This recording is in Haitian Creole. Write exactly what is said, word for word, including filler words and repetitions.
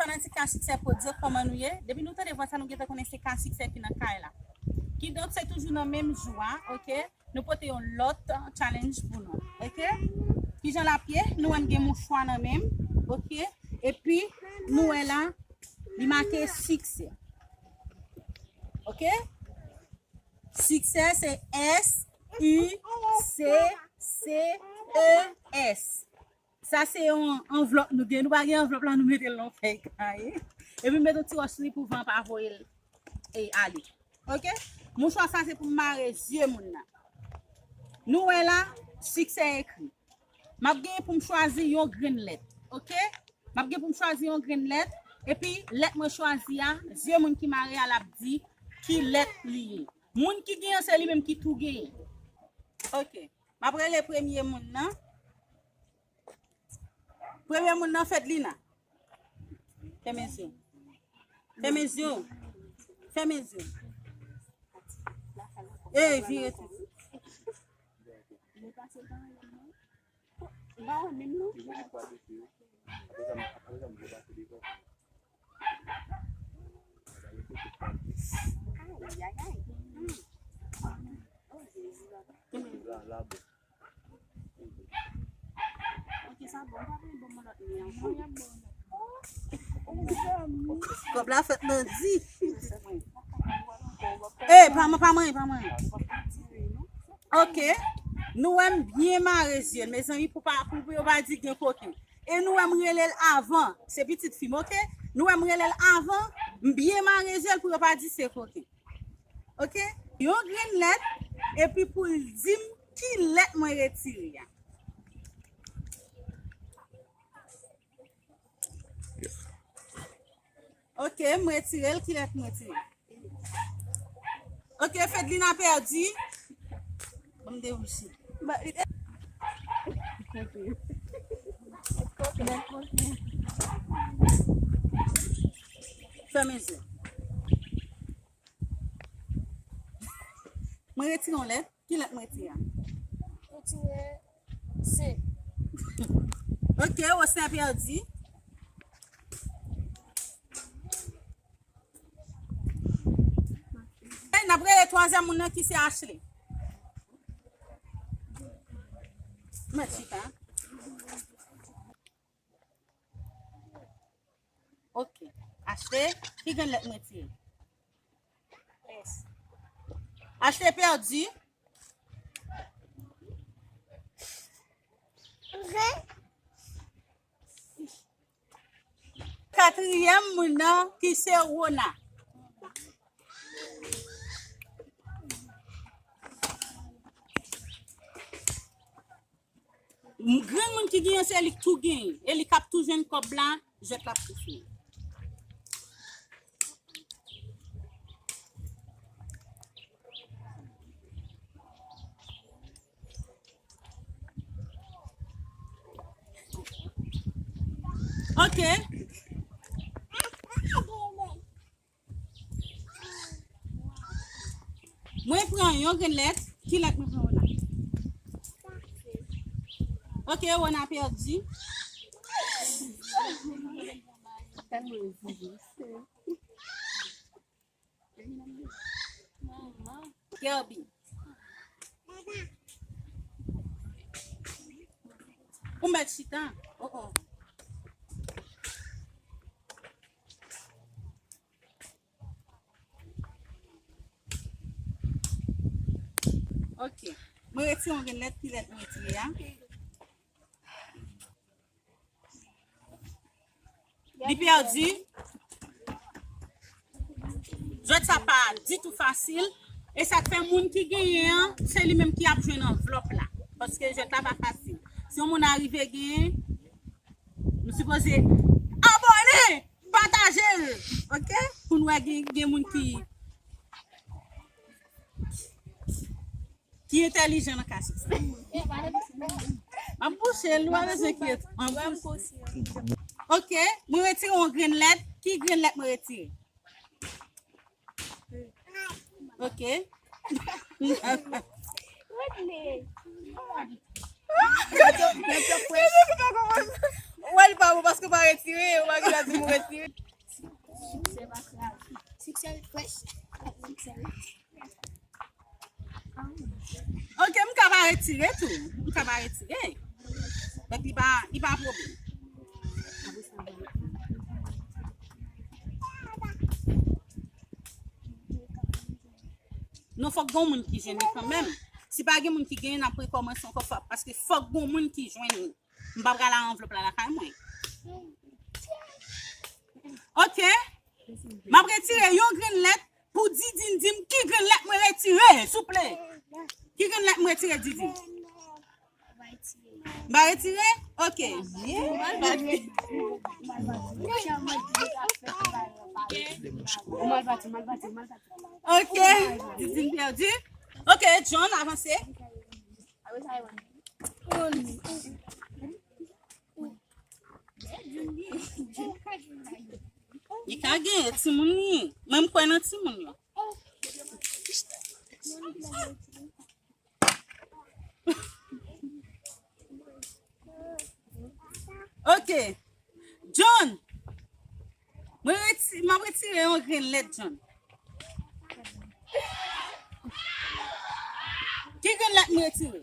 Fanatik Ka Siksè Prod'Zot, kòman nou ye? Depi nou tande vwa sa, nou gentan konnen se Ka Siksè ki nan kay la. Kidonk, se toujou nan menm jou a, oke? Nou pote yon lòt challenge pou nou, oke? Kijan l ap ye? Nou wè m gen mouchwa nan men m, oke? Epi, nou wè la, li make siksè. Oke? Siksè se S I C C E S. Sa se yon anvlòp nou gen. Nou pa gen anvlòp la, nou mete l nan fèy kaye. Epi mete yon ti wòch sou li pou van pa voye l e ale. Oke? Mouchwa sa se pou mare zye moun nan. Nou wè la, siksè ekri. M ap genyen pou m chwazi yon grenn lèt. Oke? M ap gen pou m chwazi yon grenn lèt. Epi lèt mwen chwazi a, zye moun ki mare a l ap di ki lèt li ye. Moun ki genyen se li menm ki tou genyen. Oke. M ap rele premye moun nan. Premye moun nan, Fedlina. Fèmen zye w. Fèmen zye w. Fèmen zye w. Ey, vire tou. Kòb la fèt nan di. Ey, pa man, pa manyen, pa manyen. Oke. Nou wè m byen mare zye l, mezanmi, pou pa, pou, pou yo pa di gen koken. E nou wè m rele l avan. Se pitit fi m, oke? Nou wè m rele l avan. M byen mare zye l pou yo pa di se koken. Oke? Yon grenn lèt, epi pou l di m ki lèt mwen retire a. Oke, m retire l. Ki lèt m retire? Oke, Fedlina pèdi. Ban m debouche. Fèmen zye. Mwen retire yon lèt. Ki lèt mwen retire a? Ou retire C. Oke, Wosner pèdi. Ey, n ap rele twazyèm moun nan ki se Ashley. Mèt chita. Oke. Ashley, ki grenn lèt mwen retire? S. Ashley pèdi. Katriyèm moun nan ki se Rona. Grenn moun ki genyen se li k tou genyen. E li k ap tou jwenn kòb la, jwèt la ap tou fini. Oke. Mwen pran yon grenn lèt. Ki lèt mwen pran la? Oke, Rona pèdi. Kirby. Ou mèt chita. Oh, oh. Ok. Mwen retire yon grenn lèt, ki lèt mwen retire a? Li pèdi. Jwèt sa pa ditou fasil. E sa k fè moun ki genyen an, se li menm ki ap jwenn anvlòp la. Paske jwèt la pa fasil. Si yon moun arive genyen, nou sipoze abòne, pataje l. Ok? Pou n wè gen, gen moun ki ki entèlijan nan ka sa. M ap bouche l, ou pa bezwen kyèt. M ap bouche. Ok, mwen retire yon grenn lèt. Ki grenn lèt mwen retire? Ok. Li pa bon paske w pa retire, ou pa gen dwa di m ou retire. Siksè pa kraze. Siksè fresh. Siksè. Ok, m ka pa retire tou. M ka pa retire. Donk, li pa, li pa pwoblèm. Non, fòk gen moun ki jwenn li kanmenm. Si pa gen moun ki genyen, n ap rekòmanse ankò, fò- paske fòk gen moun ki jwenn li. M pa pral la anvlòp la lakay mwen. Ok. M ap retire yon grenn lèt pou Didine di m ki grenn lèt mwen retire, souple. Ki grenn lèt mwen retire, Didine? M pa retire? Ok. Ok. Didine pèdi. Ok, John, avanse. Li ka genyen timoun li ye. Mwen m kwè nan timoun yo. Ok. John. Mwen reti, m ap retire yon grenn lèt, John. Ki grenn lèt m retire?